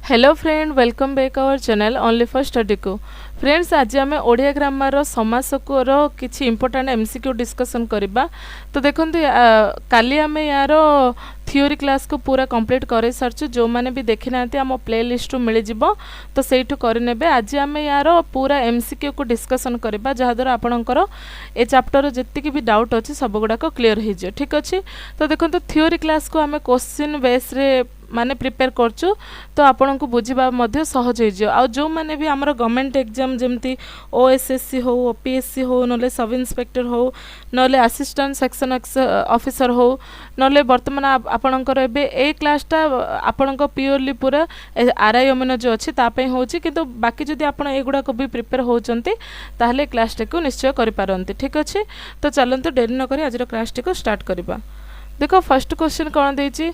Hello friend, welcome back our channel Only for ଷ୍ଟଡିକୁ। Friends, ଆଜି ଆମେ ଓଡ଼ିଆ ଗ୍ରାମାରର ସମାସର କିଛି ଇମ୍ପୋର୍ଟାଣ୍ଟ ଏମ୍ସିକ୍ୟୁ ଡିସ୍କସନ୍ କରିବା। ତ ଦେଖନ୍ତୁ, କାଲି ଆମେ ୟାର ଥିଓରି କ୍ଲାସ୍କୁ ପୁରା କମ୍ପ୍ଲିଟ୍ କରାଇ ସାରିଛୁ। ଯେଉଁମାନେ ବି ଦେଖିନାହାନ୍ତି, ଆମ ପ୍ଲେ ଲିଷ୍ଟରୁ ମିଳିଯିବ, ତ ସେଇଠୁ କରିନେବେ। ଆଜି ଆମେ ୟାର ପୁରା ଏମ୍ସିକ୍ୟୁକୁ ଡିସ୍କସନ୍ କରିବା, ଯାହାଦ୍ୱାରା ଆପଣଙ୍କର ଏ ଚାପ୍ଟର ଯେତିକି ବି ଡାଉଟ୍ ଅଛି, ସବୁଗୁଡ଼ାକ କ୍ଲିଅର୍ ହେଇଯିବ। ଠିକ୍ ଅଛି? ତ ଦେଖନ୍ତୁ, ଥିଓରି କ୍ଲାସ୍କୁ ଆମେ କୋଶ୍ଚିନ୍ ବେସ୍ରେ ମାନେ ପ୍ରିପେୟାର କରୁଛୁ, ତ ଆପଣଙ୍କୁ ବୁଝିବା ମଧ୍ୟ ସହଜ ହେଇଯିବ। ଆଉ ଯେଉଁମାନେ ବି ଆମର ଗଭର୍ଣ୍ଣମେଣ୍ଟ ଏକ୍ଜାମ୍, ଯେମିତି ଓଏସ୍ଏସ୍ସି ହଉ, ଓପିଏସ୍ସି ହଉ, ନହେଲେ ସବ୍ ଇନ୍ସପେକ୍ଟର ହଉ, ନହେଲେ ଆସିଷ୍ଟାଣ୍ଟ ସେକ୍ସନ୍ ଅଫିସର ହଉ, ନହେଲେ ବର୍ତ୍ତମାନ ଆପଣଙ୍କର ଏବେ ଏ କ୍ଲାସ୍ଟା ଆପଣଙ୍କ ପିଓରଲି ପୁରା ଆର୍ I ଅମିନ ଯେଉଁ ଅଛି, ତା ପାଇଁ ହେଉଛି। କିନ୍ତୁ ବାକି ଯଦି ଆପଣ ଏଗୁଡ଼ାକ ବି ପ୍ରିପେୟାର ହେଉଛନ୍ତି, ତାହେଲେ କ୍ଲାସ୍ଟିକୁ ନିଶ୍ଚୟ କରିପାରନ୍ତି। ଠିକ୍ ଅଛି? ତ ଚାଲନ୍ତୁ, ଡେରି ନକରି ଆଜିର କ୍ଲାସ୍ଟିକୁ ଷ୍ଟାର୍ଟ କରିବା। ଦେଖ, ଫାର୍ଷ୍ଟ କ୍ୱେଶ୍ଚିନ୍ କ'ଣ ଦେଇଛି?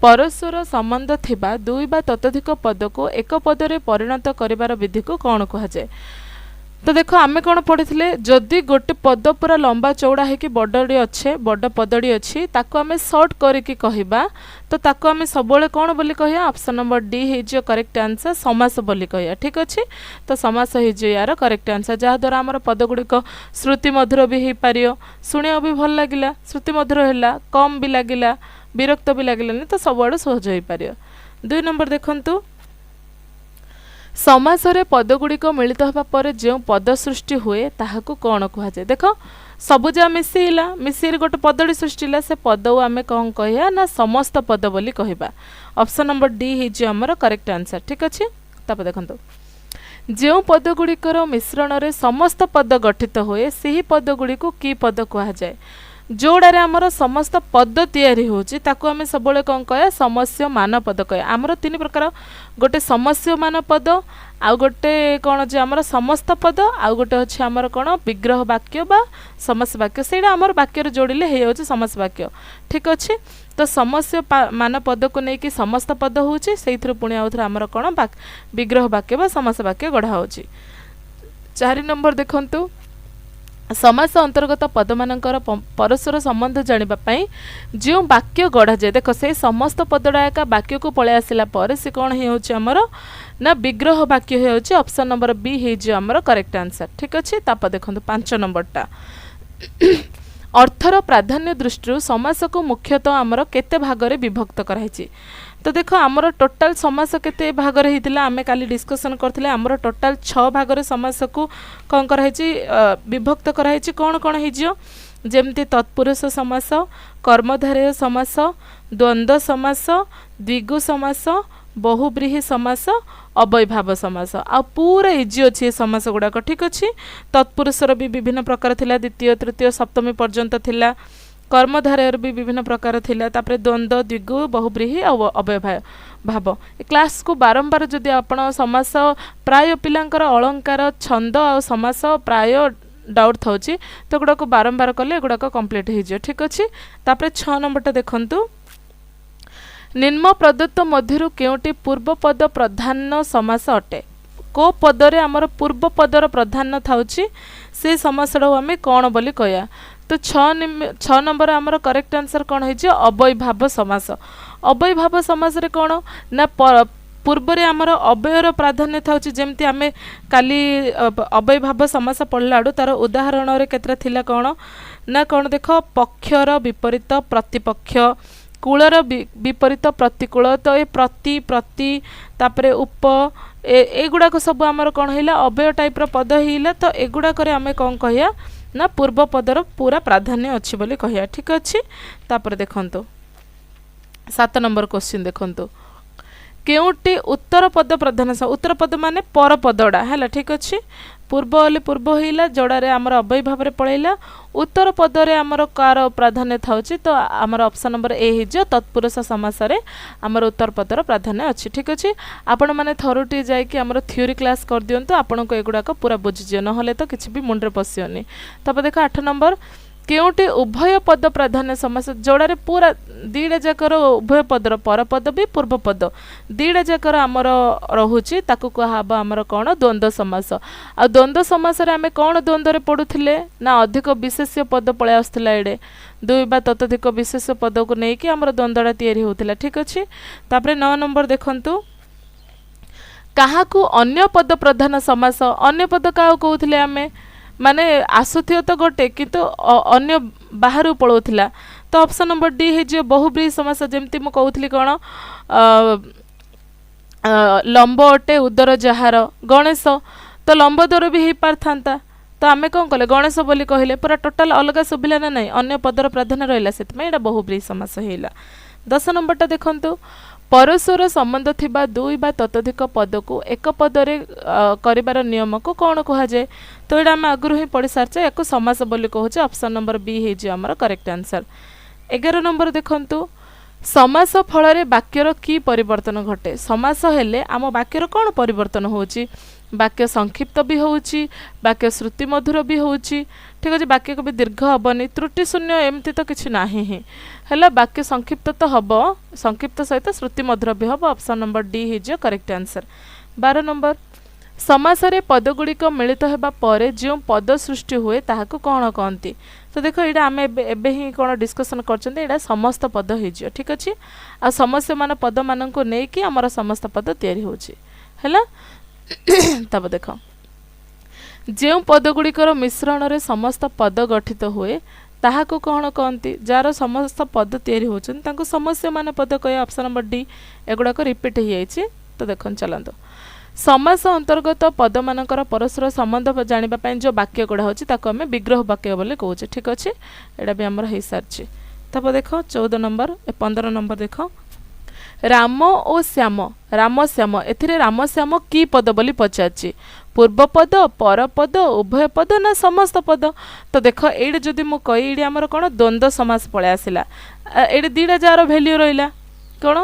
ପରସ୍ପର ସମ୍ବନ୍ଧ ଥିବା ଦୁଇ ବା ତତୋଧିକ ପଦକୁ ଏକ ପଦରେ ପରିଣତ କରିବାର ବିଧିକୁ କ'ଣ କୁହାଯାଏ? ତ ଦେଖ, ଆମେ କ'ଣ ପଢ଼ିଥିଲେ? ଯଦି ଗୋଟେ ପଦ ପୁରା ଲମ୍ବା ଚଉଡ଼ା ହେଇକି ବଡ଼ଟି ଅଛେ, ବଡ଼ ପଦଟି ଅଛି, ତାକୁ ଆମେ ସର୍ଟ କରିକି କହିବା, ତ ତାକୁ ଆମେ ସବୁବେଳେ କ'ଣ ବୋଲି କହିବା? ଅପସନ୍ ନମ୍ବର ଡି ହେଇଯିବ କରେକ୍ଟ ଆନ୍ସର୍, ସମାସ ବୋଲି କହିବା। ଠିକ୍ ଅଛି? ତ ସମାସ ହେଇଯିବ ୟାର କରେକ୍ଟ ଆନ୍ସର୍, ଯାହାଦ୍ୱାରା ଆମର ପଦ ଗୁଡ଼ିକ ଶ୍ରୁତି ମଧୁର ବି ହେଇପାରିବ, ଶୁଣିବାକୁ ବି ଭଲ ଲାଗିଲା, ଶ୍ରୁତି ମଧୁର ହେଲା, କମ୍ ବି ଲାଗିଲା, ବିରକ୍ତ ବି ଲାଗିଲାନି, ତ ସବୁଆଡ଼ୁ ସହଜ ହେଇପାରିବ। 2 ନମ୍ବର ଦେଖନ୍ତୁ, ସମାସରେ ପଦଗୁଡ଼ିକ ମିଳିତ ହେବା ପରେ ଯେଉଁ ପଦ ସୃଷ୍ଟି ହୁଏ, ତାହାକୁ କ'ଣ କୁହାଯାଏ? ଦେଖ, ସବୁ ଯାହା ମିଶିଲା, ମିଶିକି ଗୋଟେ ପଦଟି ସୃଷ୍ଟି ହେଲା, ସେ ପଦକୁ ଆମେ କ'ଣ କହିବା ନା ସମସ୍ତ ପଦ ବୋଲି କହିବା। ଅପସନ୍ ନମ୍ବର ଡି ହେଇଯିବ ଆମର କରେକ୍ଟ ଆନ୍ସର୍। ଠିକ୍ ଅଛି? ତାପରେ ଦେଖନ୍ତୁ, ଯେଉଁ ପଦଗୁଡ଼ିକର ମିଶ୍ରଣରେ ସମସ୍ତ ପଦ ଗଠିତ ହୁଏ, ସେହି ପଦଗୁଡ଼ିକୁ କି ପଦ କୁହାଯାଏ? ଯେଉଁଟାରେ ଆମର ସମସ୍ତ ପଦ ତିଆରି ହେଉଛି, ତାକୁ ଆମେ ସବୁବେଳେ କ'ଣ କହିବା? ସମସ୍ୟମାନ ପଦ କହିବା। ଆମର ତିନି ପ୍ରକାର, ଗୋଟେ ସମସ୍ୟମାନ ପଦ, ଆଉ ଗୋଟେ କ'ଣ ଯେ ଆମର ସମସ୍ତ ପଦ, ଆଉ ଗୋଟେ ଅଛି ଆମର କ'ଣ ବିଗ୍ରହ ବାକ୍ୟ ବା ସମାସ ବାକ୍ୟ। ସେଇଟା ଆମର ବାକ୍ୟରେ ଯୋଡ଼ିଲେ ହେଇଯାଉଛି ସମାସ ବାକ୍ୟ। ଠିକ୍ ଅଛି? ତ ସମସ୍ୟ ମାନ ପଦକୁ ନେଇକି ସମସ୍ତ ପଦ ହେଉଛି, ସେଇଥିରୁ ପୁଣି ଆଉଥରେ ଆମର କ'ଣ ବିଗ୍ରହ ବାକ୍ୟ ବା ସମାସ ବାକ୍ୟ ଗଢ଼ା ହେଉଛି। 4 ନମ୍ବର ଦେଖନ୍ତୁ, ସମାସ ଅନ୍ତର୍ଗତ ପଦମାନଙ୍କର ପରସ୍ପର ସମ୍ବନ୍ଧ ଜାଣିବା ପାଇଁ ଯେଉଁ ବାକ୍ୟ ଗଢ଼ାଯାଏ। ଦେଖ, ସେଇ ସମସ୍ତ ପଦଟା ଏକା ବାକ୍ୟକୁ ପଳେଇ ଆସିଲା ପରେ ସେ କ'ଣ ହେଇଯାଉଛି ଆମର ନା ବିଗ୍ରହ ବାକ୍ୟ ହେଇଯାଉଛି। ଅପସନ୍ ନମ୍ବର ବି ହେଇଯିବ ଆମର କରେକ୍ଟ ଆନ୍ସର୍। ଠିକ୍ ଅଛି? ତାପରେ ଦେଖନ୍ତୁ 5 ନମ୍ବରଟା, ଅର୍ଥର ପ୍ରାଧାନ୍ୟ ଦୃଷ୍ଟିରୁ ସମାସକୁ ମୁଖ୍ୟତଃ ଆମର କେତେ ଭାଗରେ ବିଭକ୍ତ କରାହେଇଛି? ତ ଦେଖ, ଆମର ଟୋଟାଲ ସମାସ କେତେ ଭାଗରେ ହେଇଥିଲା, ଆମେ କାଲି ଡିସ୍କସନ୍ କରିଥିଲେ। ଆମର ଟୋଟାଲ ଛଅ ଭାଗରେ ସମାସକୁ କ'ଣ କରାହେଇଛି? ବିଭକ୍ତ କରାହେଇଛି। କ'ଣ କ'ଣ ହେଇଯିବ? ଯେମିତି ତତ୍ପୁରୁଷ ସମାସ, କର୍ମଧାରୟ ସମାସ, ଦ୍ୱନ୍ଦ୍ୱ ସମାସ, ଦ୍ୱିଗୁ ସମାସ, ବହୁବ୍ରୀହି ସମାସ, ଅବ୍ୟୟୀଭାବ ସମାସ। ଆଉ ପୁରା ଇଜି ଅଛି ଏ ସମାସ ଗୁଡ଼ାକ। ଠିକ୍ ଅଛି? ତତ୍ପୁରୁଷର ବି ବିଭିନ୍ନ ପ୍ରକାର ଥିଲା, ଦ୍ୱିତୀୟ, ତୃତୀୟ, ସପ୍ତମୀ ପର୍ଯ୍ୟନ୍ତ ଥିଲା। କର୍ମଧାରୟର ବି ବିଭିନ୍ନ ପ୍ରକାର ଥିଲା। ତାପରେ ଦ୍ୱନ୍ଦ୍ୱ, ଦ୍ୱିଗୁ, ବହୁବ୍ରୀହି ଆଉ ଅବ୍ୟୟୀଭାବ ଭାବ। ଏ କ୍ଲାସ୍କୁ ବାରମ୍ବାର ଯଦି ଆପଣ ସମାସ, ପ୍ରାୟ ପିଲାଙ୍କର ଅଳଙ୍କାର, ଛନ୍ଦ ଆଉ ସମାସ ପ୍ରାୟ ଡାଉଟ୍ ଥାଉଛି, ତ ଏଗୁଡ଼ାକୁ ବାରମ୍ବାର କଲେ ଏଗୁଡ଼ାକ କମ୍ପ୍ଲିଟ୍ ହେଇଯିବ। ଠିକ୍ ଅଛି? ତାପରେ 6 ନମ୍ବରଟା ଦେଖନ୍ତୁ, ନିମ୍ନ ପ୍ରଦତ୍ତ ମଧ୍ୟରୁ କେଉଁଟି ପୂର୍ବ ପଦ ପ୍ରଧାନ ସମାସ ଅଟେ? କେଉଁ ପଦରେ ଆମର ପୂର୍ବ ପଦର ପ୍ରାଧାନ୍ୟ ଥାଉଛି, ସେ ସମାସଟାକୁ ଆମେ କ'ଣ ବୋଲି କହିବା? ତ 6 ନମ୍ବର ଆମର କରେକ୍ଟ ଆନ୍ସର୍ କ'ଣ ହେଇଯିବ? ଅବ୍ୟୟୀଭାବ ସମାସ। ଅବ୍ୟୟୀଭାବ ସମାସରେ କ'ଣ ନା ପୂର୍ବରେ ଆମର ଅବ୍ୟୟର ପ୍ରାଧାନ୍ୟ ଥାଉଛି। ଯେମିତି ଆମେ କାଲି ଅବ୍ୟୟୀଭାବ ସମାସ ପଢ଼ିଲା ବେଳୁ ତାର ଉଦାହରଣରେ କେତେଟା ଥିଲା, କ'ଣ ନା କ'ଣ? ଦେଖ, ପକ୍ଷର ବିପରୀତ ପ୍ରତିପକ୍ଷ, କୂଳର ବିପରୀତ ପ୍ରତିକୂଳ। ତ ଏ ପ୍ରତି, ପ୍ରତି, ତାପରେ ଉପ, ଏଗୁଡ଼ାକ ସବୁ ଆମର କ'ଣ ହେଲା? ଅବ୍ୟୟ ଟାଇପ୍ର ପଦ ହେଇଲା। ତ ଏଗୁଡ଼ାକରେ ଆମେ କ'ଣ କହିବା ନା ପୂର୍ବ ପଦର ପୁରା ପ୍ରାଧାନ୍ୟ ଅଛି ବୋଲି କହିବା। ଠିକ୍ ଅଛି? ତାପରେ ଦେଖନ୍ତୁ, 7 ନମ୍ବର କ୍ୱେଶ୍ଚିନ୍ ଦେଖନ୍ତୁ, କେଉଁଟି ଉତ୍ତର ପଦ ପ୍ରଧାନ? ଉତ୍ତର ପଦ ମାନେ ପର ପଦଟା ହେଲା। ଠିକ୍ ଅଛି? ପୂର୍ବ ହେଲେ ପୂର୍ବ ହେଇଲା, ଯୋଡ଼ାରେ ଆମର ଅବ୍ୟୟ ଭାବରେ ପଳେଇଲା। ଉତ୍ତର ପଦରେ ଆମର କାହାର ପ୍ରାଧାନ୍ୟ ଥାଉଛି? ତ ଆମର ଅପସନ୍ ନମ୍ବର ଏ ହେଇଯିବ, ତତ୍ପୁରୁଷ ସମାସରେ ଆମର ଉତ୍ତର ପଦର ପ୍ରାଧାନ୍ୟ ଅଛି। ଠିକ୍ ଅଛି? ଆପଣମାନେ ଥରୁଟିଏ ଯାଇକି ଆମର ଥିଓରି କ୍ଲାସ୍ କରିଦିଅନ୍ତୁ, ଆପଣଙ୍କୁ ଏଗୁଡ଼ାକ ପୁରା ବୁଝିଯିବ, ନହେଲେ ତ କିଛି ବି ମୁଣ୍ଡରେ ପଶିବନି। ତାପରେ ଦେଖ, 8 ନମ୍ବର, କେଉଁଟି ଉଭୟ ପଦ ପ୍ରାଧାନ୍ୟ ସମାସ? ଯୋଡ଼ାରେ ପୁରା ଦୁଇଟା ଯାକର ଉଭୟ ପଦର, ପରପଦ ବି ପୂର୍ବ ପଦ ଦୁଇଟା ଯାକର ଆମର ରହୁଛି, ତାକୁ କୁହାହବ ଆମର କ'ଣ? ଦ୍ୱନ୍ଦ୍ୱ ସମାସ। ଆଉ ଦ୍ୱନ୍ଦ୍ୱ ସମାସରେ ଆମେ କ'ଣ ଦ୍ୱନ୍ଦ୍ୱରେ ପଢ଼ୁଥିଲେ ନା ଅଧିକ ବିଶେଷ୍ୟ ପଦ ପଳେଇ ଆସୁଥିଲା। ଏଇଡ଼େ ଦୁଇ ବା ତତୋଧିକ ବିଶେଷ୍ୟ ପଦକୁ ନେଇକି ଆମର ଦ୍ୱନ୍ଦ୍ୱଟା ତିଆରି ହେଉଥିଲା। ଠିକ୍ ଅଛି? ତାପରେ 9 ନମ୍ବର ଦେଖନ୍ତୁ, କାହାକୁ ଅନ୍ୟ ପଦ ପ୍ରଧାନ ସମାସ? ଅନ୍ୟ ପଦ କାହାକୁ କହୁଥିଲେ ଆମେ? ମାନେ ଆସୁଥିବ ତ ଗୋଟେ, କିନ୍ତୁ ଅନ୍ୟ ବାହାରୁ ପଳାଉଥିଲା। ତ ଅପସନ୍ ନମ୍ବର ଡି ହେଇଯିବ, ବହୁବ୍ରୀହି ସମାସ। ଯେମିତି ମୁଁ କହୁଥିଲି କ'ଣ, ଲମ୍ବ ଅଟେ ଉଦର ଯାହାର ଗଣେଶ, ତ ଲମ୍ବୋଦର ବି ହେଇପାରିଥାନ୍ତା। ତ ଆମେ କ'ଣ କଲେ? ଗଣେଶ ବୋଲି କହିଲେ, ପୁରା ଟୋଟାଲ ଅଲଗା ଶୁଭିଲା ନା ନାହିଁ? ଅନ୍ୟ ପଦର ପ୍ରାଧାନ୍ୟ ରହିଲା, ସେଥିପାଇଁ ଏଇଟା ବହୁବ୍ରୀହି ସମାସ ହେଇଲା। 10 ନମ୍ବରଟା ଦେଖନ୍ତୁ, ପରସ୍ପର ସମ୍ବନ୍ଧ ଥିବା ଦୁଇ ବା ତତୋଧିକ ପଦକୁ ଏକ ପଦରେ କରିବାର ନିୟମକୁ କ'ଣ କୁହାଯାଏ? ତ ଏଇଟା ଆମେ ଆଗରୁ ହିଁ ପଢ଼ି ସାରିଛେ, ୟାକୁ ସମାସ ବୋଲି କହୁଛେ। ଅପସନ୍ ନମ୍ବର ବି ହେଇଯିବ ଆମର କରେକ୍ଟ ଆନ୍ସର। 11 ନମ୍ବର ଦେଖନ୍ତୁ, ସମାସ ଫଳରେ ବାକ୍ୟର କି ପରିବର୍ତ୍ତନ ଘଟେ? ସମାସ ହେଲେ ଆମ ବାକ୍ୟର କ'ଣ ପରିବର୍ତ୍ତନ ହେଉଛି? ବାକ୍ୟ ସଂକ୍ଷିପ୍ତ ବି ହେଉଛି, ବାକ୍ୟ ଶ୍ରୁତି ମଧୁର ବି ହେଉଛି। ଠିକ୍ ଅଛି, ବାକ୍ୟ କେବେ ଦୀର୍ଘ ହେବନି, ତ୍ରୁଟି ଶୂନ୍ୟ ଏମିତି ତ କିଛି ନାହିଁ ହିଁ। ହେଲା, ବାକ୍ୟ ସଂକ୍ଷିପ୍ତ ତ ହେବ, ସଂକ୍ଷିପ୍ତ ସହିତ ଶ୍ରୁତି ମଧୁର ବି ହେବ। ଅପସନ୍ ନମ୍ବର ଡି ହେଇଯିବ କରେକ୍ଟ ଆନ୍ସର। 12 ନମ୍ବର, ସମାସରେ ପଦଗୁଡ଼ିକ ମିଳିତ ହେବା ପରେ ଯେଉଁ ପଦ ସୃଷ୍ଟି ହୁଏ ତାହାକୁ କ'ଣ କହନ୍ତି? ତ ଦେଖ, ଏଇଟା ଆମେ ଏବେ ଏବେ ହିଁ କ'ଣ ଡିସ୍କସନ୍ କରିଛନ୍ତି, ଏଇଟା ସମସ୍ତ ପଦ ହେଇଯିବ। ଠିକ୍ ଅଛି, ଆଉ ସମସ୍ୟମାନ ପଦମାନଙ୍କୁ ନେଇକି ଆମର ସମସ୍ତ ପଦ ତିଆରି ହେଉଛି। ହେଲା, ତାପରେ ଦେଖ, ଯେଉଁ ପଦଗୁଡ଼ିକର ମିଶ୍ରଣରେ ସମସ୍ତ ପଦ ଗଠିତ ହୁଏ ତାହାକୁ କ'ଣ କହନ୍ତି? ଯାହାର ସମସ୍ତ ପଦ ତିଆରି ହେଉଛନ୍ତି ତାଙ୍କୁ ସମସ୍ୟମାନ ପଦ କହିବା। Option number D. ଏଗୁଡ଼ାକ ରିପିଟ୍ ହେଇଯାଇଛି। ତ ଦେଖନ୍ତୁ, ଚାଲନ୍ତୁ, ସମାସ ଅନ୍ତର୍ଗତ ପଦମାନଙ୍କର ପରସ୍ପର ସମ୍ବନ୍ଧ ଜାଣିବା ପାଇଁ ଯେଉଁ ବାକ୍ୟ ଗୁଡ଼ା ହେଉଛି ତାକୁ ଆମେ ବିଗ୍ରହ ବାକ୍ୟ ବୋଲି କହୁଛେ। ଠିକ୍ ଅଛି, ଏଇଟା ବି ଆମର ହେଇସାରିଛି। ତାପରେ ଦେଖ, 14 ନମ୍ବର, 15 ନମ୍ବର ଦେଖ, ରାମ ଓ ଶ୍ୟାମ, ରାମ ଶ୍ୟାମ, ଏଥିରେ ରାମ ଶ୍ୟାମ କି ପଦ ବୋଲି ପଚାରିଛି। ପୂର୍ବ ପଦ, ପରପଦ, ଉଭୟ ପଦ ନା ସମସ୍ତ ପଦ? ତ ଦେଖ, ଏଇଠି ଯଦି ମୁଁ କହି, ଏଇଠି ଆମର କ'ଣ ଦ୍ୱନ୍ଦ୍ୱ ସମାସ ପଳେଇ ଆସିଲା। ଏଇଠି ଦୁଇଟା ଯାହାର ଭ୍ୟାଲ୍ୟୁ ରହିଲା କ'ଣ,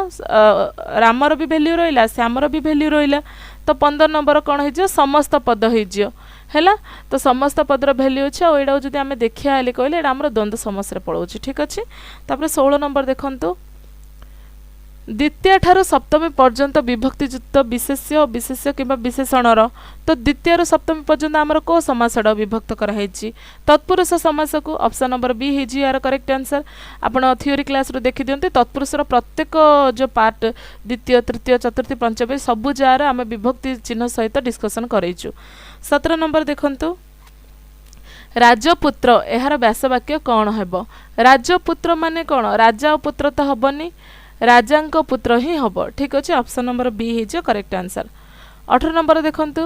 ରାମର ବି ଭ୍ୟାଲ୍ୟୁ ରହିଲା, ଶ୍ୟାମର ବି ଭ୍ୟାଲ୍ୟୁ ରହିଲା। ତ 15 ନମ୍ବର କ'ଣ ହେଇଯିବ? ସମସ୍ତ ପଦ ହେଇଯିବ। ହେଲା, ତ ସମସ୍ତ ପଦର ଭ୍ୟାଲ୍ୟୁ ଅଛି। ଆଉ ଏଇଟାକୁ ଯଦି ଆମେ ଦେଖିବା ହେଲେ କହିଲେ ଏଇଟା ଆମର ଦ୍ୱନ୍ଦ୍ୱ ସମାସରେ ପଳାଉଛି। ଠିକ୍ ଅଛି, ତାପରେ 16 ନମ୍ବର ଦେଖନ୍ତୁ, ଦ୍ୱିତୀୟ ଠାରୁ ସପ୍ତମୀ ପର୍ଯ୍ୟନ୍ତ ବିଭକ୍ତିଯୁକ୍ତ ବିଶେଷ୍ୟ, ବିଶେଷ୍ୟ କିମ୍ବା ବିଶେଷଣର। ତ ଦ୍ୱିତୀୟରୁ ସପ୍ତମୀ ପର୍ଯ୍ୟନ୍ତ ଆମର କେଉଁ ସମାସଟା ବିଭକ୍ତ କରାହେଇଛି? ତତ୍ପୁରୁଷ ସମାସକୁ। ଅପସନ୍ ନମ୍ବର ବି ହେଇଯିବ ଏହାର କରେକ୍ଟ ଆନ୍ସର। ଆପଣ ଥିଓରି କ୍ଲାସ୍ରୁ ଦେଖିଦିଅନ୍ତି, ତତ୍ପୁରୁଷର ପ୍ରତ୍ୟେକ ଯେଉଁ ପାର୍ଟ, ଦ୍ୱିତୀୟ, ତୃତୀୟ, ଚତୁର୍ଥୀ, ପଞ୍ଚମୀ, ସବୁ ଯାହାର ଆମେ ବିଭକ୍ତି ଚିହ୍ନ ସହିତ ଡିସ୍କସନ୍ କରେଇଛୁ। 17 ନମ୍ବର ଦେଖନ୍ତୁ, ରାଜପୁତ୍ର, ଏହାର ବ୍ୟାସବାକ୍ୟ କ'ଣ ହେବ? ରାଜପୁତ୍ର ମାନେ କ'ଣ? ରାଜା ଓ ପୁତ୍ର ତ ହେବନି, ରାଜାଙ୍କ ପୁତ୍ର ହିଁ ହେବ। ଠିକ୍ ଅଛି, ଅପସନ୍ ନମ୍ବର ବି ହେଇଯିବ କରେକ୍ଟ ଆନ୍ସର। 18 ନମ୍ବର ଦେଖନ୍ତୁ,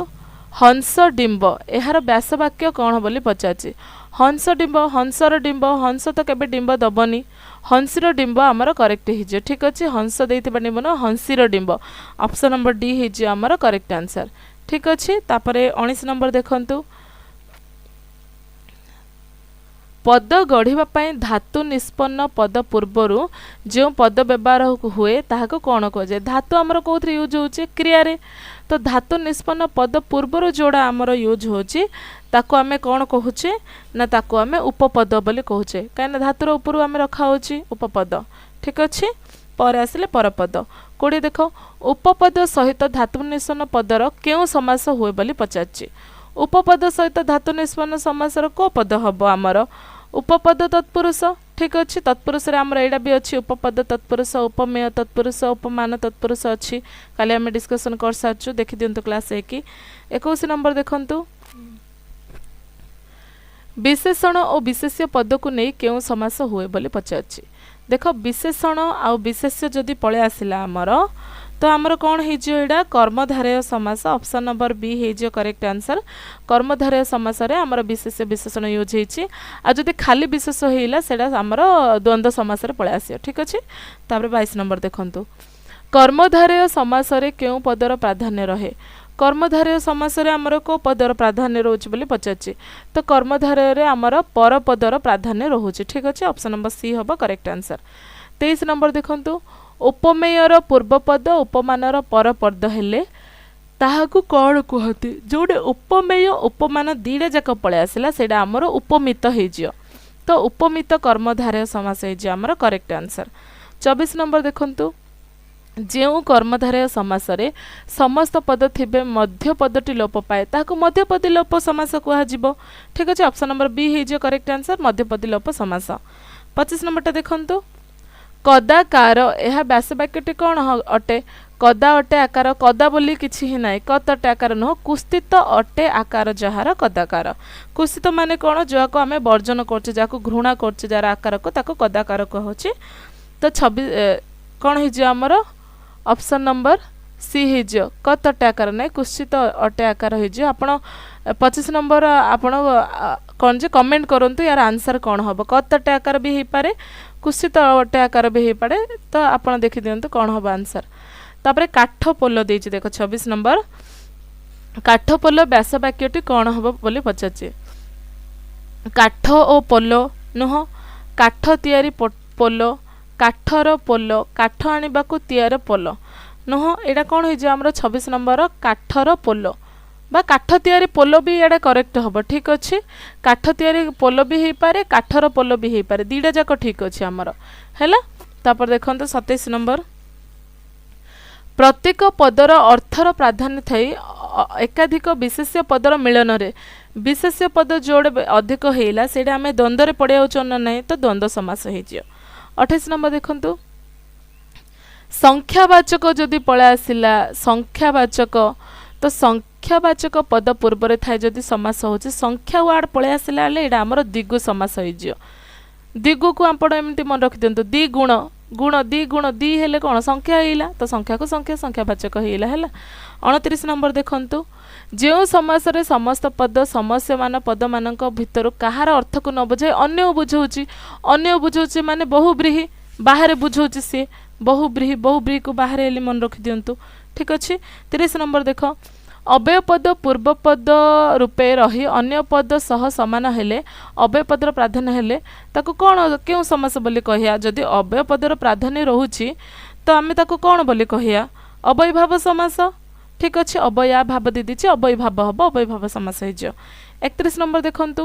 ହଂସ ଡିମ୍ବ, ଏହାର ବ୍ୟାସବାକ୍ୟ କ'ଣ ବୋଲି ପଚାରିଛି। ହଂସ ଡିମ୍ବ, ହଂସର ଡିମ୍ବ, ହଂସ ତ କେବେ ଡିମ୍ବ ଦବନି। ହଂସୀର ଡିମ୍ବ ଆମର କରେକ୍ଟ ହେଇଯିବ। ଠିକ୍ ଅଛି, ହଂସ ଦେଇଥିବା ଡିମ୍ବ ନୁହଁ, ହଂସୀର ଡିମ୍ବ। ଅପସନ୍ ନମ୍ବର ଡି ହେଇଯିବ ଆମର କରେକ୍ଟ ଆନ୍ସର। ଠିକ୍ ଅଛି, ତାପରେ 19 ନମ୍ବର ଦେଖନ୍ତୁ, ପଦ ଗଢ଼ିବା ପାଇଁ ଧାତୁ ନିଷ୍ପନ୍ନ ପଦ ପୂର୍ବରୁ ଯେଉଁ ପଦ ବ୍ୟବହାର ହୁଏ ତାହାକୁ କ'ଣ କୁହାଯାଏ? ଧାତୁ ଆମର କେଉଁଥିରେ ୟୁଜ୍ ହେଉଛି? କ୍ରିୟାରେ। ତ ଧାତୁ ନିଷ୍ପନ୍ନ ପଦ ପୂର୍ବରୁ ଯେଉଁଟା ଆମର ୟୁଜ୍ ହେଉଛି ତାକୁ ଆମେ କ'ଣ କହୁଛେ ନା ତାକୁ ଆମେ ଉପପଦ ବୋଲି କହୁଛେ, କାହିଁକିନା ଧାତୁର ଉପରୁ ଆମେ ରଖା ହେଉଛି ଉପପଦ। ଠିକ୍ ଅଛି, ପରେ ଆସିଲେ ପରପଦ। 20 ଦେଖ, ଉପପଦ ସହିତ ଧାତୁ ନିଷ୍ପନ୍ନ ପଦର କେଉଁ ସମାସ ହୁଏ ବୋଲି ପଚାରିଛି। ଉପପଦ ସହିତ ଧାତୁ ନିଷ୍ପନ୍ନ ସମାସର କେଉଁ ପଦ ହେବ ଆମର? ଉପପଦ ତତ୍ପୁରୁଷ। ଠିକ୍ ଅଛି, ତତ୍ପୁରୁଷରେ ଆମର ଏଇଟା ବି ଅଛି, ଉପପଦ ତତ୍ପୁରୁଷ, ଉପମେୟ ତତ୍ପୁରୁଷ, ଉପମାନ ତତ୍ପୁରୁଷ ଅଛି। କାଲି ଆମେ ଡିସ୍କସନ୍ କରିସାରିଛୁ, ଦେଖିଦିଅନ୍ତୁ କ୍ଲାସ୍ 1। 21 ନମ୍ବର ଦେଖନ୍ତୁ, ବିଶେଷଣ ଓ ବିଶେଷ୍ୟ ପଦକୁ ନେଇ କେଉଁ ସମାସ ହୁଏ ବୋଲି ପଚାରିଛି। ଦେଖ, ବିଶେଷଣ ଆଉ ବିଶେଷ୍ୟ ଯଦି ପଳେଇ ଆସିଲା ଆମର, ତ ଆମର କ'ଣ ହେଇଯିବ? ଏଇଟା କର୍ମଧାରୟ ସମାସ। ଅପସନ୍ ନମ୍ବର ବି ହେଇଯିବ କରେକ୍ଟ ଆନ୍ସର। କର୍ମଧାରୟ ସମାସରେ ଆମର ବିଶେଷ୍ୟ ବିଶେଷଣ ୟୁଜ୍ ହେଇଛି। ଆଉ ଯଦି ଖାଲି ବିଶେଷ ହେଇଲା, ସେଇଟା ଆମର ଦ୍ୱନ୍ଦ୍ୱ ସମାସରେ ପଳେଇ ଆସିବ। ଠିକ୍ ଅଛି, ତାପରେ 22 ନମ୍ବର ଦେଖନ୍ତୁ, କର୍ମଧାରୟ ସମାସରେ କେଉଁ ପଦର ପ୍ରାଧାନ୍ୟ ରହେ? କର୍ମଧାରୟ ସମାସରେ ଆମର କେଉଁ ପଦର ପ୍ରାଧାନ୍ୟ ରହୁଛି ବୋଲି ପଚାରିଛି। ତ କର୍ମଧାରୟରେ ଆମର ପରପଦର ପ୍ରାଧାନ୍ୟ ରହୁଛି। ଠିକ୍ ଅଛି, ଅପସନ୍ ନମ୍ବର ସି ହେବ କରେକ୍ଟ ଆନ୍ସର। 23 ନମ୍ବର ଦେଖନ୍ତୁ, ଉପମେୟର ପୂର୍ବପଦ ଉପମାନର ପରପଦ ହେଲେ ତାହାକୁ କ'ଣ କୁହନ୍ତି? ଯେଉଁଠି ଉପମେୟ ଉପମାନ ଦୁଇଟା ଯାକ ପଳେଇ ଆସିଲା, ସେଇଟା ଆମର ଉପମିତ ହେଇଯିବ। ତ ଉପମିତ କର୍ମଧାରୟ ସମାସ ହେଇଯିବ ଆମର କରେକ୍ଟ ଆନ୍ସର। 24 ନମ୍ବର ଦେଖନ୍ତୁ, ଯେଉଁ କର୍ମଧାରୟ ସମାସରେ ସମସ୍ତ ପଦ ଥିବେ ମଧ୍ୟ ପଦଟି ଲୋପ ପାଏ ତାହାକୁ ମଧ୍ୟପଦୀ ଲୋପ ସମାସ କୁହାଯିବ। ଠିକ୍ ଅଛି, ଅପସନ୍ ନମ୍ବର ବି ହେଇଯିବ କରେକ୍ଟ ଆନ୍ସର, ମଧ୍ୟପଦୀ ଲୋପ ସମାସ। 25 ନମ୍ବରଟା ଦେଖନ୍ତୁ, କଦାକାର ଏହା ବ୍ୟାସ ବାକ୍ୟଟି କ'ଣ ଅଟେ? କଦା ଅଟେ ଆକାର, କଦା ବୋଲି କିଛି ହିଁ ନାହିଁ, କତ ଅଟେ ଆକାର ନୁହଁ, କୁସ୍ତିତ ଅଟେ ଆକାର ଯାହାର କଦାକାର। କୁସ୍ତିତ ମାନେ କ'ଣ? ଯାହାକୁ ଆମେ ବର୍ଜନ କରୁଛେ, ଯାହାକୁ ଘୃଣା କରୁଛେ, ଯାହାର ଆକାରକୁ, ତାକୁ କଦାକାର କୁହାଉଛି। ତ 26 କ'ଣ ହେଇଯିବ ଆମର? ଅପସନ୍ ନମ୍ବର ସି ହେଇଯିବ। କତ ଅଟେ ଆକାର ନାହିଁ, କୁତ୍ସିତ ଅଟେ ଆକାର ହେଇଯିବ। ଆପଣ 25 ନମ୍ବର ଆପଣ କ'ଣ ଯେ କମେଣ୍ଟ କରନ୍ତୁ, ୟାର ଆନ୍ସର୍ କ'ଣ ହେବ। କତ ଅଟେ ଆକାର ବି ହେଇପାରେ, କୁତ୍ସିତ ଅଟେ ଆକାର ବି ହେଇପାରେ। ତ ଆପଣ ଦେଖିଦିଅନ୍ତୁ କ'ଣ ହେବ ଆନ୍ସର୍। ତାପରେ କାଠ ପୋଲ ଦେଇଛି ଦେଖ, 26 ନମ୍ବର, କାଠ ପୋଲ ବ୍ୟାସ ବାକ୍ୟଟି କ'ଣ ହେବ ବୋଲି ପଚାରିଛି। କାଠ ଓ ପୋଲ ନୁହଁ, କାଠ ତିଆରି ପୋଲ, କାଠର ପୋଲ, କାଠ ଆଣିବାକୁ ତିଆରି ପୋଲ ନୁହଁ। ଏଇଟା କ'ଣ ହେଇଯିବ ଆମର 26 ନମ୍ବର? କାଠର ପୋଲ ବା କାଠ ତିଆରି ପୋଲ ବି ଏଇଟା କରେକ୍ଟ ହେବ। ଠିକ୍ ଅଛି, କାଠ ତିଆରି ପୋଲ ବି ହେଇପାରେ, କାଠର ପୋଲ ବି ହେଇପାରେ, ଦୁଇଟା ଯାକ ଠିକ୍ ଅଛି ଆମର, ହେଲା। ତାପରେ ଦେଖନ୍ତୁ 27 ନମ୍ବର, ପ୍ରତ୍ୟେକ ପଦର ଅର୍ଥର ପ୍ରାଧାନ୍ୟ ଥାଇ ଏକାଧିକ ବିଶେଷ୍ୟ ପଦର ମିଳନରେ ବିଶେଷ୍ୟ ପଦ ଯୋଡ଼େ ଅଧିକ ହେଇଲା, ସେଇଟା ଆମେ ଦ୍ୱନ୍ଦ୍ୱରେ ପଡ଼ିଯାଉଛୁ ନା ନାହିଁ? ତ ଦ୍ୱନ୍ଦ୍ୱ ସମାସ ହେଇଯିବ। 28 ନମ୍ବର ଦେଖନ୍ତୁ, ସଂଖ୍ୟାବାଚକ ଯଦି ପଳେଇ ଆସିଲା, ସଂଖ୍ୟାବାଚକ, ତ ସଂଖ୍ୟାବାଚକ ପଦ ପୂର୍ବରେ ଥାଏ ଯଦି ସମାସ ହେଉଛି, ସଂଖ୍ୟା ୱାର୍ଡ଼ ପଳେଇ ଆସିଲା ହେଲେ ଏଇଟା ଆମର ଦ୍ୱିଗୁ ସମାସ ହେଇଯିବ। ଦ୍ୱିଗୁକୁ ଆପଣ ଏମିତି ମନେ ରଖିଦିଅନ୍ତୁ, ଦି ଗୁଣ, ଗୁଣ, ଦି ଗୁଣ, ଦି ହେଲେ କ'ଣ ସଂଖ୍ୟା ହେଇଲା, ତ ସଂଖ୍ୟାକୁ ସଂଖ୍ୟା, ସଂଖ୍ୟାବାଚକ ହେଇଲା, ହେଲା। 29 ନମ୍ବର ଦେଖନ୍ତୁ, ଯେଉଁ ସମାସରେ ସମସ୍ତ ପଦ ସମସ୍ୟମାନ ପଦମାନଙ୍କ ଭିତରୁ କାହାର ଅର୍ଥକୁ ନ ବୁଝାଇ ଅନ୍ୟ ବୁଝଉଛି। ଅନ୍ୟ ବୁଝଉଛି ମାନେ ବହୁବ୍ରୀହି, ବାହାରେ ବୁଝଉଛି ସିଏ ବହୁବ୍ରୀହି। ବହୁବ୍ରୀହିକୁ ବାହାରେ ହେଲେ ମନେ ରଖିଦିଅନ୍ତୁ। ଠିକ୍ ଅଛି, 30 ନମ୍ବର ଦେଖ, ଅବ୍ୟୟ ପଦ ପୂର୍ବ ପଦ ରୂପେ ରହି ଅନ୍ୟ ପଦ ସହ ସମାନ ହେଲେ, ଅବ୍ୟୟ ପଦର ପ୍ରାଧାନ୍ୟ ହେଲେ ତାକୁ କ'ଣ, କେଉଁ ସମାସ ବୋଲି କହିବା? ଯଦି ଅବ୍ୟୟ ପଦର ପ୍ରାଧାନ୍ୟ ରହୁଛି, ତ ଆମେ ତାକୁ କ'ଣ ବୋଲି କହିବା? ଅବ୍ୟୟୀଭାବ ସମାସ। ଠିକ୍ ଅଛି, ଅବୟା ଭାବ ଦେଇଦେଇଛି, ଅବ୍ୟୟୀଭାବ ହେବ, ଅବ୍ୟୟୀଭାବ ସମାସ ହେଇଯିବ। 31 ନମ୍ବର ଦେଖନ୍ତୁ,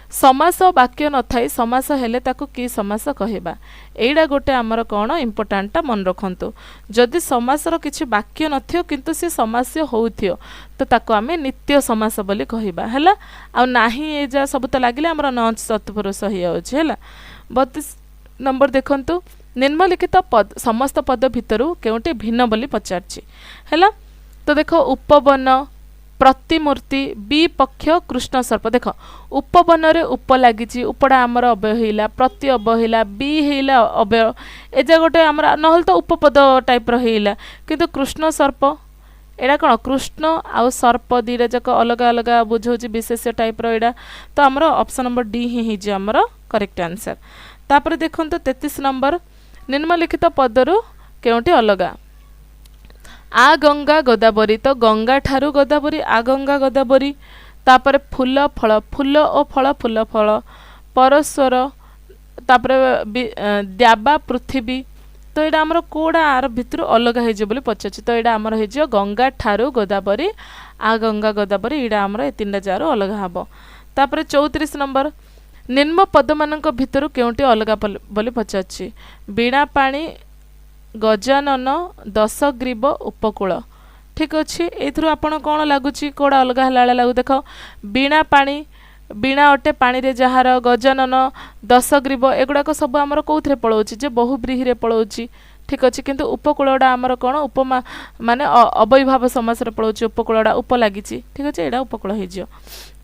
ସମାସ ବାକ୍ୟ ନଥାଇ ସମାସ ହେଲେ ତାକୁ କି ସମାସ କହିବା? ଏଇଟା ଗୋଟେ ଆମର କ'ଣ ଇମ୍ପୋର୍ଟାଣ୍ଟଟା ମନେ ରଖନ୍ତୁ। ଯଦି ସମାସର କିଛି ବାକ୍ୟ ନଥିବ କିନ୍ତୁ ସେ ସମାସ୍ୟ ହେଉଥିବ, ତ ତାକୁ ଆମେ ନିତ୍ୟ ସମାସ ବୋଲି କହିବା, ହେଲା। ଆଉ ନାହିଁ, ଏ ଯାହା ସବୁ ତ ଲାଗିଲେ ଆମର ନଞ୍ଚ ତତ୍ପୁରୁଷ ହେଇଯାଉଛି, ହେଲା। 32 ନମ୍ବର ଦେଖନ୍ତୁ, ନିମ୍ନଲିଖିତ ପଦ ସମସ୍ତ ପଦ ଭିତରୁ କେଉଁଟି ଭିନ୍ନ ବୋଲି ପଚାରିଛି, ହେଲା। ତ ଦେଖ, ଉପବନ, ପ୍ରତିମୂର୍ତ୍ତି, ବିପକ୍ଷ, କୃଷ୍ଣ ସର୍ପ। ଦେଖ, ଉପବନରେ ଉପ ଲାଗିଛି, ଉପଟା ଆମର ଅବ୍ୟୟ ହେଇଲା, ପ୍ରତି ଅବ୍ୟୟ ହେଇଲା, ବି ହେଇଲା ଅବ୍ୟୟ, ଏ ଯା ଗୋଟେ ଆମର ନହେଲେ ତ ଉପପଦ ଟାଇପ୍ର ହେଇଲା। କିନ୍ତୁ କୃଷ୍ଣ ସର୍ପ ଏଇଟା କ'ଣ? କୃଷ୍ଣ ଆଉ ସର୍ପ ଦୁଇଟା ଯାକ ଅଲଗା ଅଲଗା ବୁଝଉଛି, ବିଶେଷ୍ୟ ଟାଇପ୍ର ଏଇଟା। ତ ଆମର ଅପସନ୍ ନମ୍ବର ଡି ହିଁ ହେଇଯିବ ଆମର କରେକ୍ଟ ଆନ୍ସର୍। ତାପରେ ଦେଖନ୍ତୁ 33 ନମ୍ବର, ନିମ୍ନଲିଖିତ ପଦରୁ କେଉଁଟି ଅଲଗା? ଆ ଗଙ୍ଗା ଗୋଦାବରୀ, ତ ଗଙ୍ଗା ଠାରୁ ଗୋଦାବରୀ, ଆ ଗଙ୍ଗା ଗୋଦାବରୀ। ତାପରେ ଫୁଲ ଫଳ, ଫୁଲ ଓ ଫଳ, ଫୁଲ ଫଳ, ପରସ୍ପର। ତାପରେ ଦ୍ୟାବା ପୃଥିବୀ। ତ ଏଇଟା ଆମର କେଉଁଟା ଆର ଭିତରୁ ଅଲଗା ହେଇଯିବ ବୋଲି ପଚାରୁଛି। ତ ଏଇଟା ଆମର ହେଇଯିବ ଗଙ୍ଗା ଠାରୁ ଗୋଦାବରୀ, ଆ ଗଙ୍ଗା ଗୋଦାବରୀ, ଏଇଟା ଆମର ଏ ତିନିଟା ଜାଗାରୁ ଅଲଗା ହେବ। ତାପରେ 34 ନମ୍ବର, ନିମ୍ନ ପଦମାନଙ୍କ ଭିତରୁ କେଉଁଟି ଅଲଗା ବୋଲି ପଚାରୁଛି। ବୀଣା ପାଣି, ଗଜାନନ, ଦଶଗ୍ରୀବ, ଉପକୂଳ। ଠିକ୍ ଅଛି, ଏଇଥିରୁ ଆପଣ କ'ଣ ଲାଗୁଛି, କେଉଁଟା ଅଲଗା ହେଲା ଭଳିଆ ଲାଗୁ? ଦେଖ, ବୀଣା ପାଣି, ବୀଣା ଅଟେ ପାଣିରେ ଯାହାର, ଗଜାନନ, ଦଶଗ୍ରୀବ, ଏଗୁଡ଼ାକ ସବୁ ଆମର କେଉଁଥିରେ ପଳାଉଛି ଯେ ବହୁବ୍ରୀହିରେ ପଳାଉଛି। ଠିକ୍ ଅଛି, କିନ୍ତୁ ଉପକୂଳଟା ଆମର କ'ଣ ଉପମା ମାନେ ଅବ୍ୟୟୀଭାବ ସମାସରେ ପଳାଉଛି। ଉପକୂଳଟା ଉପ ଲାଗିଛି। ଠିକ୍ ଅଛି, ଏଇଟା ଉପକୂଳ ହେଇଯିବ।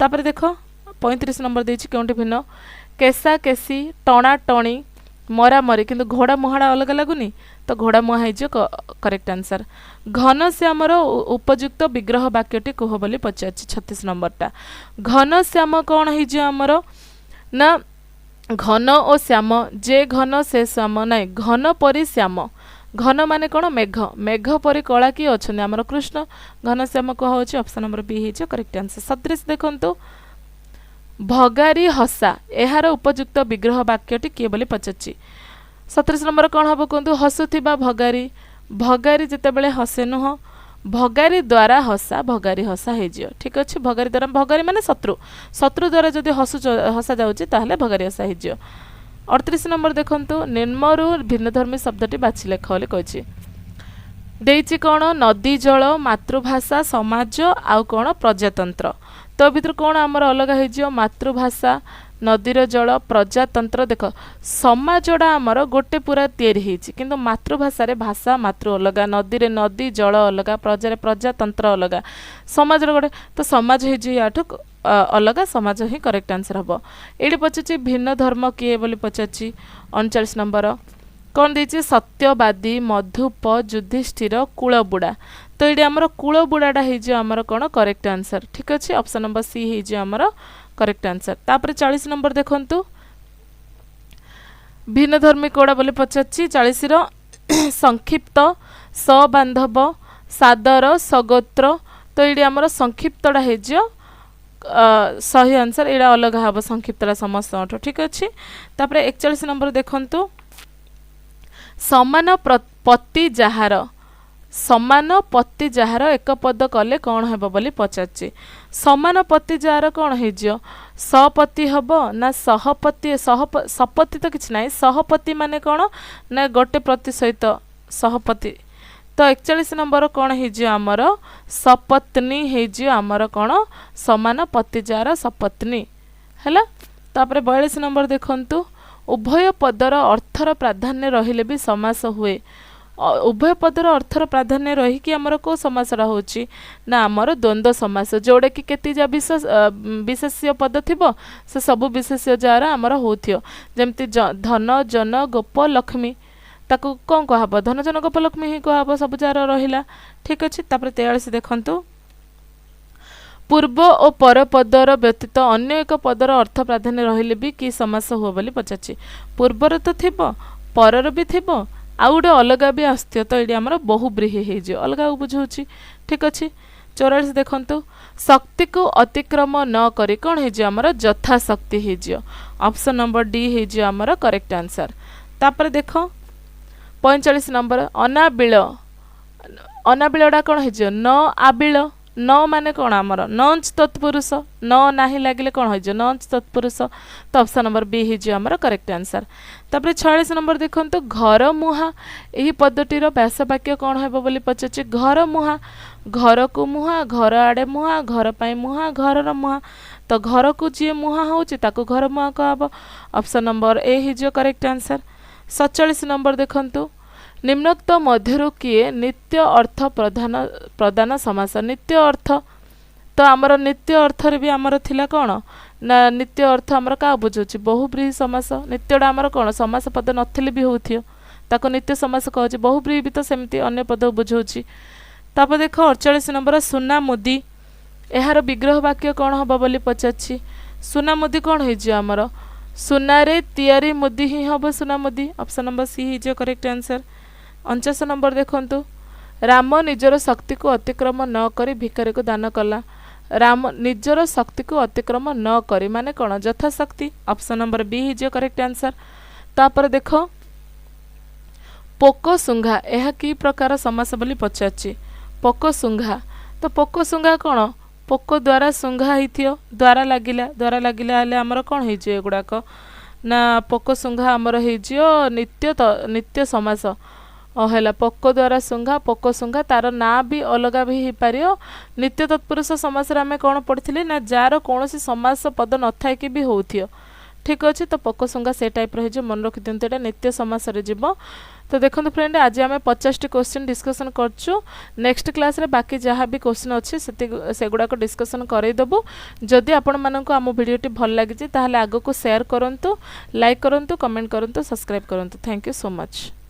ତାପରେ ଦେଖ, 35 ନମ୍ବର ଦେଇଛି, କେଉଁଠି ଭିନ୍ନ? କେଶା କେଶି, ଟଣା ଟଣି, ମରାମରି। କିନ୍ତୁ ଘୋଡ଼ା ମୁହାଁଟା ଅଲଗା ଲାଗୁନି? ତ ଘୋଡ଼ା ମୁହାଁ ହେଇଯିବ କରେକ୍ଟ ଆନ୍ସର୍। ଘନଶ୍ୟାମର ଉପଯୁକ୍ତ ବିଗ୍ରହ ବାକ୍ୟଟି କୁହ ବୋଲି ପଚାରିଛି 36 ନମ୍ବରଟା। ଘନଶ୍ୟାମ କ'ଣ ହେଇଯିବ ଆମର ନା ଘନ ଓ ଶ୍ୟାମ, ଯେ ଘନ ସେ ଶ୍ୟାମ, ନାଇଁ, ଘନ ପରି ଶ୍ୟାମ। ଘନ ମାନେ କ'ଣ? ମେଘ। ମେଘ ପରି କଳା କିଏ ଅଛନ୍ତି? ଆମର କୃଷ୍ଣ। ଘନଶ୍ୟାମ କୁହାହେଉଛି, ଅପସନ୍ ନମ୍ବର ବି ହେଇଯିବ କରେକ୍ଟ ଆନ୍ସର୍। 37 ଦେଖନ୍ତୁ, ଭଗାରୀ ହସା ଏହାର ଉପଯୁକ୍ତ ବିଗ୍ରହ ବାକ୍ୟଟି କିଏ ବୋଲି ପଚାରିଛି। 37 ନମ୍ବର କ'ଣ ହେବ କୁହନ୍ତୁ? ହସୁଥିବା ଭଗାରୀ, ଭଗାରୀ ଯେତେବେଳେ ହସେ ନୁହଁ, ଭଗାରୀ ଦ୍ୱାରା ହସା, ଭଗାରୀ ହସା ହେଇଯିବ। ଠିକ୍ ଅଛି, ଭଗାରୀ ଦ୍ୱାରା, ଭଗାରୀ ମାନେ ଶତ୍ରୁ, ଶତ୍ରୁ ଦ୍ୱାରା ଯଦି ହସା ଯାଉଛି, ତାହେଲେ ଭଗାରୀ ହସା ହେଇଯିବ। 38 ନମ୍ବର ଦେଖନ୍ତୁ, ନିମ୍ନରୁ ଭିନ୍ନଧର୍ମୀ ଶବ୍ଦଟି ବାଛି ଲେଖ ବୋଲି କହିଛି। ଦେଇଛି କ'ଣ? ନଦୀ ଜଳ, ମାତୃଭାଷା, ସମାଜ ଆଉ କ'ଣ ପ୍ରଜାତନ୍ତ୍ର। ତ ଭିତରୁ କ'ଣ ଆମର ଅଲଗା ହେଇଯିବ? ମାତୃଭାଷା, ନଦୀର ଜଳ, ପ୍ରଜାତନ୍ତ୍ର। ଦେଖ, ସମାଜଟା ଆମର ଗୋଟେ ପୁରା ତିଆରି ହେଇଛି, କିନ୍ତୁ ମାତୃଭାଷାରେ ଭାଷା ମାତୃ ଅଲଗା, ନଦୀରେ ନଦୀ ଜଳ ଅଲଗା, ପ୍ରଜାରେ ପ୍ରଜାତନ୍ତ୍ର ଅଲଗା। ସମାଜର ଗୋଟେ ତ ସମାଜ ହେଇଛି, ୟାଠୁ ଅଲଗା ସମାଜ ହିଁ କରେକ୍ଟ ଆନ୍ସର ହେବ। ଏଇଠି ପଚାରୁଛି ଭିନ୍ନ ଧର୍ମ କିଏ ବୋଲି ପଚାରୁଛି। 39 ନମ୍ବର କ'ଣ ଦେଇଛି? ସତ୍ୟବାଦୀ, ମଧୁପ, ଯୁଧିଷ୍ଠିର, କୂଳବୁଡ଼ା। ତ ଏଇଠି ଆମର କୂଳବୁଡ଼ାଟା ହେଇଯିବ ଆମର କ'ଣ କରେକ୍ଟ ଆନ୍ସର। ଠିକ୍ ଅଛି, ଅପସନ୍ ନମ୍ବର ସି ହେଇଯିବ ଆମର କରେକ୍ଟ ଆନ୍ସର। ତାପରେ 40 ନମ୍ବର ଦେଖନ୍ତୁ, ଭିନ୍ନ ଧର୍ମୀ କୋଉଟା ବୋଲି ପଚାରିଛି 40ର। ସଂକ୍ଷିପ୍ତ, ସବାନ୍ଧବ, ସାଦର, ସଗୋତ୍ର। ତ ଏଇଠି ଆମର ସଂକ୍ଷିପ୍ତଟା ହେଇଯିବ ସହି ଆନ୍ସର। ଏଇଟା ଅଲଗା ହେବ ସଂକ୍ଷିପ୍ତଟା ସମସ୍ତଙ୍କଠୁ। ଠିକ୍ ଅଛି, ତାପରେ 41 ନମ୍ବର ଦେଖନ୍ତୁ। ସମାନ ପତି ଯାହାର, ସମାନ ପତି ଯାହାର ଏକ ପଦ କଲେ କ'ଣ ହେବ ବୋଲି ପଚାରିଛି। ସମାନ ପତି ଯାହାର କ'ଣ ହେଇଯିବ? ସପତି ହେବ ନା ସହପତି? ସହ ସପତି ତ କିଛି ନାହିଁ। ସହପତି ମାନେ କ'ଣ ନା ଗୋଟେ ପତି ସହିତ ସହପତି। ତ 41 ନମ୍ବର କ'ଣ ହେଇଯିବ ଆମର? ସପତ୍ନୀ ହେଇଯିବ ଆମର କ'ଣ, ସମାନ ପତି ଯାହାର ସପତ୍ନୀ ହେଲା। ତାପରେ 42 ନମ୍ବର ଦେଖନ୍ତୁ। ଉଭୟ ପଦର ଅର୍ଥର ପ୍ରାଧାନ୍ୟ ରହିଲେ ବି ସମାସ ହୁଏ। ଉଭୟ ପଦର ଅର୍ଥର ପ୍ରାଧାନ୍ୟ ରହିକି ଆମର କେଉଁ ସମାସଟା ହେଉଛି ନା ଆମର ଦ୍ୱନ୍ଦ୍ୱ ସମାସ, ଯେଉଁଟାକି କେତେ ଯା ବିଶେଷ ବିଶେଷ୍ୟ ପଦ ଥିବ, ସେ ସବୁ ବିଶେଷ୍ୟ ଯାହାର ଆମର ହେଉଥିବ। ଯେମିତି ଧନ, ଜନ, ଗୋପ, ଲକ୍ଷ୍ମୀ, ତାକୁ କ'ଣ କୁହାହବ? ଧନ, ଜନ, ଗୋପ, ଲକ୍ଷ୍ମୀ ହିଁ କୁହାହବ, ସବୁ ଯାହାର ରହିଲା। ଠିକ୍ ଅଛି, ତାପରେ 43 ଦେଖନ୍ତୁ। ପୂର୍ବ ଓ ପର ପଦର ବ୍ୟତୀତ ଅନ୍ୟ ଏକ ପଦର ଅର୍ଥ ପ୍ରାଧାନ୍ୟ ରହିଲେ ବି କି ସମାସ ହୁଏ ବୋଲି ପଚାରିଛି। ପୂର୍ବର ତ ଥିବ, ପରର ବି ଥିବ, ଆଉ ଗୋଟେ ଅଲଗା ବି ଆସୁଥିବ। ତ ଏଇଠି ଆମର ବହୁବ୍ରୀହି ହେଇଯିବ, ଅଲଗାକୁ ବୁଝାଉଛି। ଠିକ୍ ଅଛି, 44 ଦେଖନ୍ତୁ। ଶକ୍ତିକୁ ଅତିକ୍ରମ ନ କରି କ'ଣ ହେଇଯିବ ଆମର? ଯଥାଶକ୍ତି ହେଇଯିବ। ଅପସନ୍ ନମ୍ବର ଡି ହେଇଯିବ ଆମର କରେକ୍ଟ ଆନ୍ସର। ତାପରେ ଦେଖ 45 ନମ୍ବର, ଅନାବିଳ। ଅନାବିଳଟା କ'ଣ ହେଇଯିବ? ନ ଆବିଳ। ନ ମାନେ କ'ଣ ଆମର ନଞ୍ଚ ତତ୍ପୁରୁଷ। ନ ନାହିଁ ଲାଗିଲେ କ'ଣ ହେଇଯିବ? ନଞ୍ଚ ତତ୍ପୁରୁଷ। ତ ଅପସନ୍ ନମ୍ବର ବି ହେଇଯିବ ଆମର କରେକ୍ଟ ଆନ୍ସର। ତାପରେ 46 ନମ୍ବର ଦେଖନ୍ତୁ। ଘର ମୁହାଁ, ଏହି ପଦଟିର ବ୍ୟାସ ବାକ୍ୟ କ'ଣ ହେବ ବୋଲି ପଚାରୁଛି। ଘର ମୁହାଁ, ଘରକୁ ମୁହାଁ, ଘର ଆଡ଼େ ମୁହାଁ, ଘର ପାଇଁ ମୁହାଁ, ଘରର ମୁହାଁ। ତ ଘରକୁ ଯିଏ ମୁହାଁ ହେଉଛି ତାକୁ ଘର ମୁହାଁ କୁହାହବ। ଅପସନ୍ ନମ୍ବର ଏ ହେଇଯିବ କରେକ୍ଟ ଆନ୍ସର। 47 ନମ୍ବର ଦେଖନ୍ତୁ। ନିମ୍ନୋକ୍ତ ମଧ୍ୟରୁ କିଏ ନିତ୍ୟ ଅର୍ଥ ପ୍ରଦାନ ସମାସ? ନିତ୍ୟ ଅର୍ଥ ତ ଆମର ନିତ୍ୟ ଅର୍ଥରେ ବି ଆମର ଥିଲା କ'ଣ ନା ନିତ୍ୟ ଅର୍ଥ ଆମର କାହା ବୁଝାଉଛି? ବହୁବ୍ରୀହି ସମାସ। ନିତ୍ୟଟା ଆମର କ'ଣ, ସମାସ ପଦ ନଥିଲେ ବି ହେଉଥିବ, ତାକୁ ନିତ୍ୟ ସମାସ କହୁଛି। ବହୁବ୍ରୀହି ବି ତ ସେମିତି ଅନ୍ୟ ପଦ ବୁଝାଉଛି। ତାପରେ ଦେଖ 48 ନମ୍ବର, ସୁନା ମୁଦି, ଏହାର ବିଗ୍ରହ ବାକ୍ୟ କ'ଣ ହେବ ବୋଲି ପଚାରିଛି। ସୁନା ମୁଦି କ'ଣ ହେଇଯିବ ଆମର? ସୁନାରେ ତିଆରି ମୁଦି ହିଁ ହେବ ସୁନା ମୁଦି। ଅପସନ୍ ନମ୍ବର ସି ହେଇଯିବ କରେକ୍ଟ ଆନ୍ସର। 49 ନମ୍ବର ଦେଖନ୍ତୁ। ରାମ ନିଜର ଶକ୍ତିକୁ ଅତିକ୍ରମ ନ କରି ଭିକାରୀକୁ ଦାନ କଲା। ରାମ ନିଜର ଶକ୍ତିକୁ ଅତିକ୍ରମ ନ କରି ମାନେ କ'ଣ? ଯଥାଶକ୍ତି। ଅପସନ୍ ନମ୍ବର ବି ହେଇଯିବ କରେକ୍ଟ ଆନ୍ସର। ତାପରେ ଦେଖ, ପୋକ ଶୁଙ୍ଘା, ଏହା କି ପ୍ରକାର ସମାସ ବୋଲି ପଚାରିଛି। ପୋକ ଶୁଙ୍ଘା, ତ ପୋକ ଶୁଙ୍ଘା କ'ଣ? ପୋକ ଦ୍ୱାରା ଶୁଙ୍ଘା ହେଇଥିବ, ଦ୍ୱାରା ଲାଗିଲା। ଦ୍ୱାରା ଲାଗିଲା ହେଲେ ଆମର କ'ଣ ହେଇଯିବ ଏଗୁଡ଼ାକ ନା ପୋକ ଶୁଙ୍ଘା ଆମର ହେଇଯିବ ନିତ୍ୟ ସମାସ ହେଲା। ପୋକ ଦ୍ୱାରା ଶୁଙ୍ଘା, ପୋକ ଶୁଙ୍ଘା, ତାର ନାଁ ବି ଅଲଗା ବି ହେଇପାରିବ। ନିତ୍ୟ ତତ୍ପୁରୁଷ ସମାସରେ ଆମେ କ'ଣ ପଢ଼ିଥିଲେ ନା ଯାହାର କୌଣସି ସମାସ ପଦ ନଥାଇକି ବି ହେଉଥିବ। ଠିକ୍ ଅଛି, ତ ପୋକ ଶୁଙ୍ଘା ସେ ଟାଇପ୍ର ହେଇଯିବ, ମନେ ରଖିଦିଅନ୍ତୁ, ଏଇଟା ନିତ୍ୟ ସମାସରେ ଯିବ। ତ ଦେଖନ୍ତୁ ଫ୍ରେଣ୍ଡ, ଆଜି ଆମେ 50ଟି କ୍ୱେଶ୍ଚିନ୍ ଡିସ୍କସନ୍ କରୁଛୁ। ନେକ୍ସଟ କ୍ଲାସ୍ରେ ବାକି ଯାହା ବି କ୍ୱେଶ୍ଚିନ୍ ଅଛି ସେତିକି ସେଗୁଡ଼ାକ ଡିସ୍କସନ୍ କରାଇଦେବୁ। ଯଦି ଆପଣମାନଙ୍କୁ ଆମ ଭିଡ଼ିଓଟି ଭଲ ଲାଗିଛି, ତାହେଲେ ଆଗକୁ ସେୟାର କରନ୍ତୁ, ଲାଇକ୍ କରନ୍ତୁ, କମେଣ୍ଟ କରନ୍ତୁ, ସବସ୍କ୍ରାଇବ୍ କରନ୍ତୁ। Thank you so much.